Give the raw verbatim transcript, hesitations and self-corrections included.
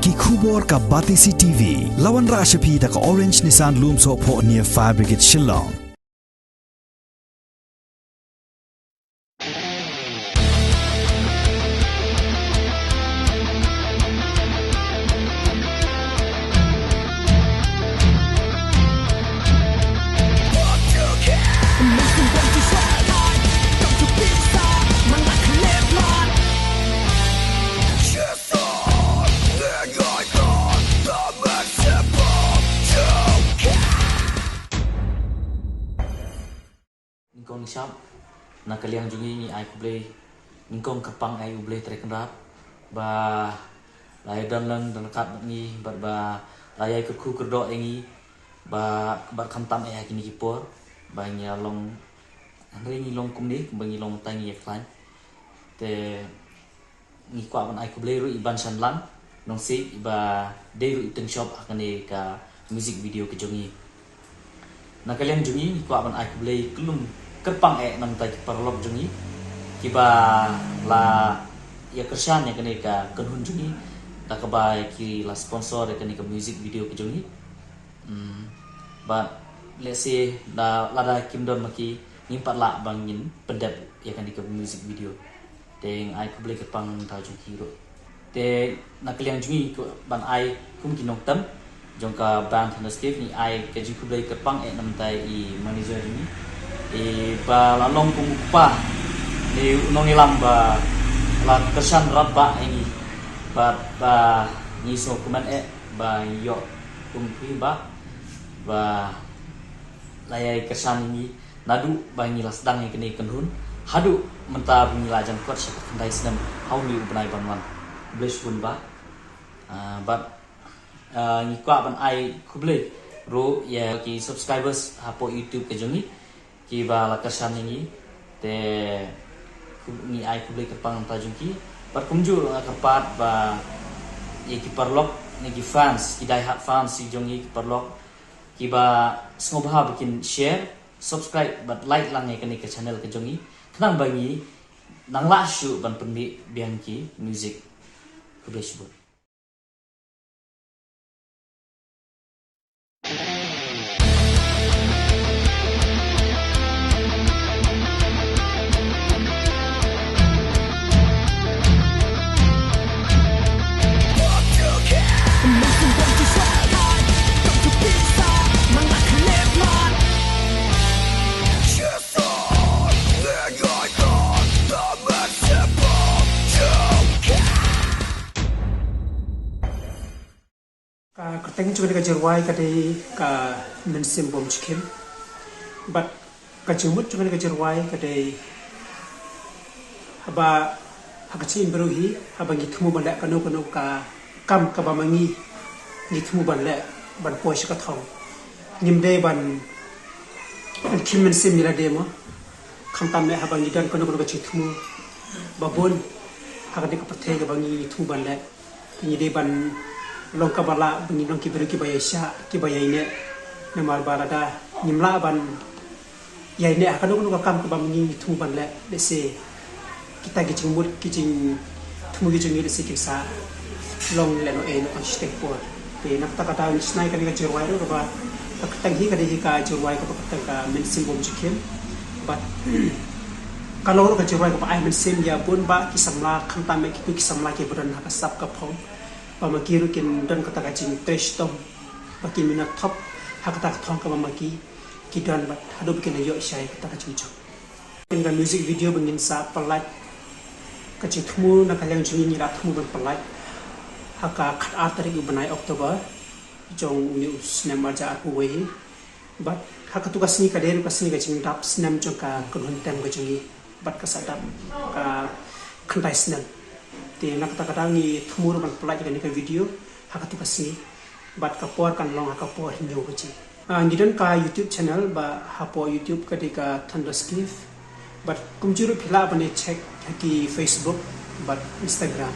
Ki khubor ka Batesi T V. La wanrah sha phi da ka Orange Nissan Lumsohphoh near Fire Brigade Shillong. Nyngkong nyngshap, na ka liang jong ngi ngi ai khublei nyngkong kyrpang ïa U Blei Trai Kynrad ba la ïa don lang don ryngkat bad ngi, bad ba la ïa kyrkhu kyrdoh ïa ngi, ba bad khamtam ïa kine ki por ba ngi ïa long, hynrei ngi long kumne, ba ngi long tang ïa khlaiñ. Te ngi kwah ban ai khublei ruh ïa i Banshanlang Nongsiej, ba dei ruh i tyngshop ha kane ka music video ka jong ngi. Na ka liang jong ngi ngi kwah ban ai khublei kyllum kyrpang eh na bynta ki paralok jong ngi kiba la ïa kyrshan ïa kane ka kynhun jong ngi, da kaba ki la sponsor ïa kane ka music video ka jong ngi. Hmm. Bad lehse da lada kim don ma ki, ngim pat lah ba ngin pyndep ïa kane ka music video. Te ngi ai khublei kyrpang na bynta jong ki ruh. Te na ka liang jong ngi kwah ban ai kum ki nongtem jong ka band Thunderscape, ngi ai ka jingkhublei kyrpang eh na bynta i manager jong ngi, i ba la long kum u kpa, i u nongïalam ba la kyrshan rap ba ïa ngi. Bad ba ngi sngewkmen eh ba ngi ïoh kum phi ba, ba la ïa kyrshan ïa ngi naduh ba ngi la sdang ïa kane ka kynhun haduh mynta ba ngi la jan kot sha ka khyndai snem ha une u bnai ban wan. Khublei shibun ba. Ah, bad, ah, ngi kwah ban ai khublei ruh ïa ki subscribers hapoh YouTube ka jong ngi kiba la kyrshan ïa ngi. Te khub-, ngi ai khublei kyrpang na bynta jong ki. Bad kumjuh ruh nga kyrpad ba ïa ki paralok ne ki fans, ki die hard fans ki jong ngi, ki paralok kiba sngewbha ba kin share, subscribe bad like lang ïa kane ka channel ka jong ngi, khnang ba ngi nang lah shuh ban pynmih biang ki music. Khublei shibun. Ka kyrteng jong kane ka jingrwai ka dei ka Mynsiem Bymjukhem. Bad ka jingmut jong kane ka jingrwai ka dei haba ha ka jingim baroh hi, haba ngi thmu ban leh kano kano ka kam kaba ma ngi ngi thmu ban leh, ban poi sha ka thong, ngim dei ban, ban khim mynsiem ïa lade mo. Khamtam eh haba ngi don kano kano ka jingthmu ba bun ha kane ka pyrthei kaba ngi thmu ban leh, ngi dei ban long kaba lah ba ngi long ki briew kiba ïaishah, kiba ïaineh. Namar ba lada ngim lah ban ïaineh ha kano kano ka kam kaba ma ngi ngi thmu ban leh, lehse kita ki jingmut, ki jingthmu ki jong ngi lehse kin sa long lehnohei noh shiteng por. Te na kata ka daw ngi shna ïa kane ka jingrwai ruh kaba ka kyrteng hi ka dei hi ka jingrwai kaba kyrteng ka Mynsiem Bymjukhem. Bad ka long ruh ka jingrwai kaba ai mynsiem ïa bun bah ki samla, khamtam eh kito ki samla kiba don ha ka sap ka phong, ba ma ki ruh kin don kata ka jingtrei shitom, ba kin ïa thop ha kata ka thong kaba ma ki ki don bad haduh ba kin ïoh shai kata ka jingjop. Kane ka music video ba ngin sa pyllait, ka jingthmu na ka liang jong ngi ngi la thmu ban pyllait ha ka khatar tarik u bnai October jong une u snem arhajar arphew wei. Bad ha katu ka sngi ka dei ruh ka sngi ka jingdap snem jong ka kynhun tem ka jong ngi, bad ka sa dap ka khyndai snem. Te na kata ka daw ngi thmu ruh ban pyllait kane ka video ha katu ka sngi. Bad ka por kan long ha ka por hynñiew baje. Ah, ngi don ka YouTube channel ba hapoh YouTube ka dei ka Thunderscape. Bad kumjuh ruh phi lah ban check ha ki Facebook bad Instagram.